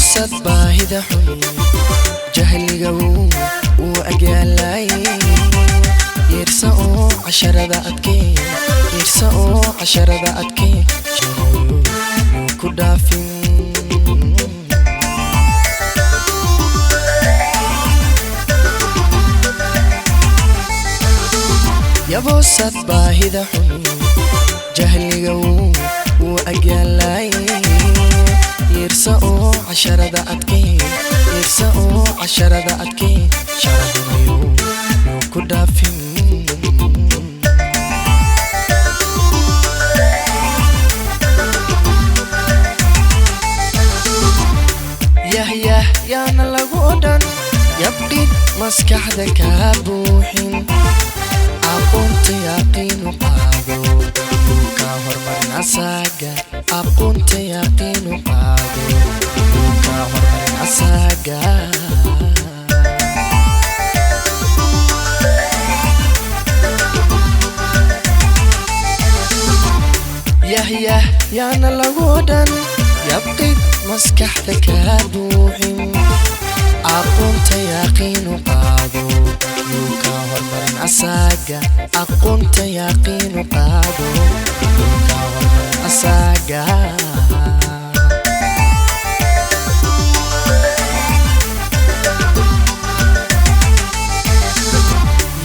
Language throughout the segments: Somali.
Yaboosad baahida xun jahliga wuu agyaalay yeersa oo casharada adkee yeersa oo casharada adkee yuu ku dhaafin. Yaboosad baahida xun jahliga wuu agyaalay yeersa oo casharada adkee yeersa oo casharada adkee sharahunayo yuu ku dhaafin. Yahyah yaana lagu odhan yabdhid maskaxda kaa buuxin aqoonta yaqiinu qaado yuu kaa hormarin asaaga aqoonta yaqiinu qaado yuu kaa hormarin asaaga. Yahyah yaana lagu odhan yabqid maskaxda kaa buuxin aqoonta yaqiinu qaado yuu kaa hormarin asaaga aqoonta yaqiinu qaado yuu kaa hormarin asaaga.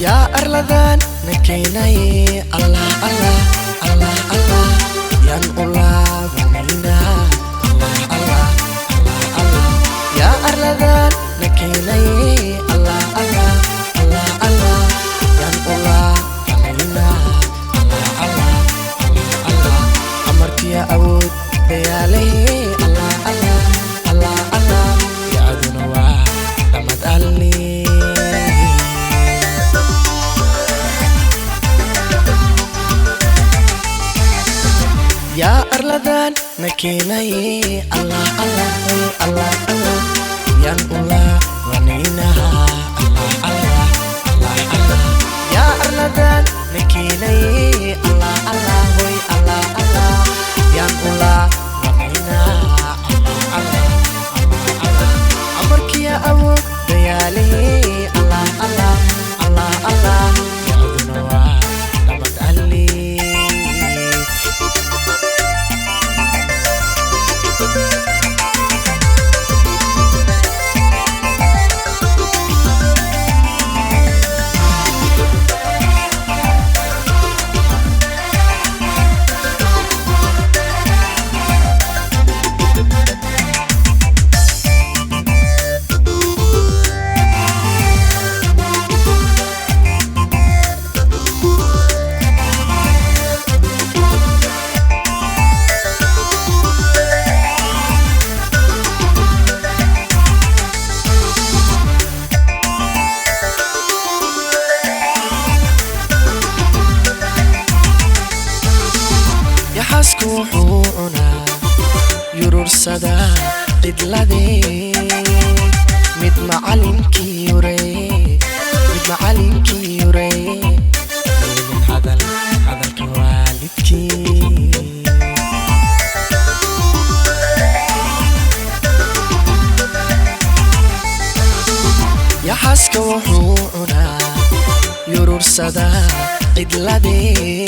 Yaa arladan na keenaye Allah Allah Allah Allah yaan u laabanaynaa Allah Allah Allah Allah yaa arladan na keenaye Allah Allah Allah Allah yaan u laabanaynaa Allah Allah Allah Allah amarkiya awood dayaalaye Allah Allah Allah Allah yaaduna waa dhamad alli. Yaa arladan na keenaye Allah Allah hoy Allah Allah yaan u laabanaynaa Allah Allah Allah Allah yaa arladan na keenaye Allah Allah hoy Allah Allah yaan u laabanaynaa Allah Allah Allah Allah amarkiya awood dayaalaye Allah Allah Allah Allah yaaduna waa dhamad alli. Yaxaasku wuxuu cunaa yurursadaa cidladee mid macalinkii yuree mid macalinkii yuree yeelin hadal hadalka waalidkii. Yaxaaska wuxuu cunaa yurursadaa cidladee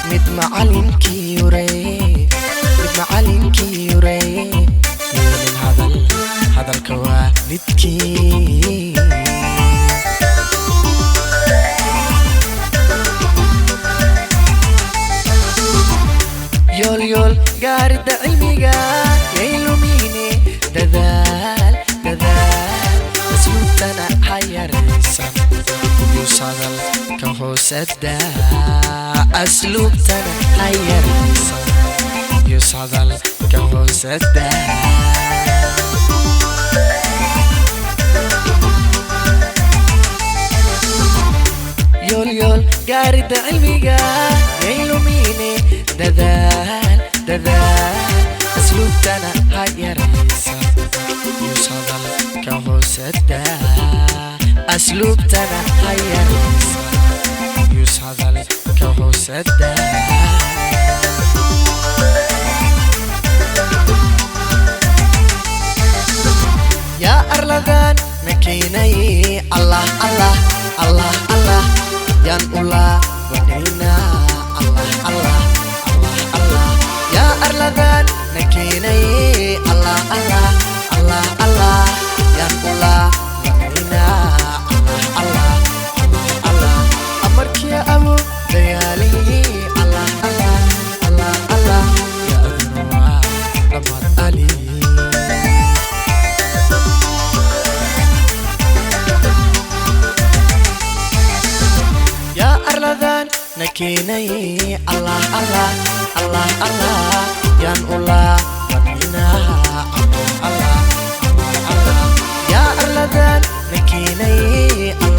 mid macalinkii yuree mid macalinkii yuree yeelin hadal hadalka waalidkii. Yool yool gaarida cilmiga yay lumine dadaal dadaal asluubtana ha yaraysan yuusadal ka hoosada asluubtana ha yaraysan yuusadal ka hoosada. Yool yool gaarida cilmiga yay lumine dadaal dadaal asluubtana ha yaraysan yuusadal ka hoosada asluubtana ha yaraysan yuusadal ka hoosada. Arladan na keenay, Allah Allah Allah Allah, yaan u laabanaynaa, Allah Allah Allah Allah. Yaa arladan na keenay, Allah Allah Allah Allah, yaan u laabanaynaa, Allah Allah Allah Allah. Amarkiya abu dayaalihii, Allah Allah Allah Allah, yaa adunwa dhammaad ali. Yaa arladan na keenay, Allah Allah Allah Allah, yaan u laabanaynaa, Allah Allah Allah. Yaa arladan na keenay, Allah.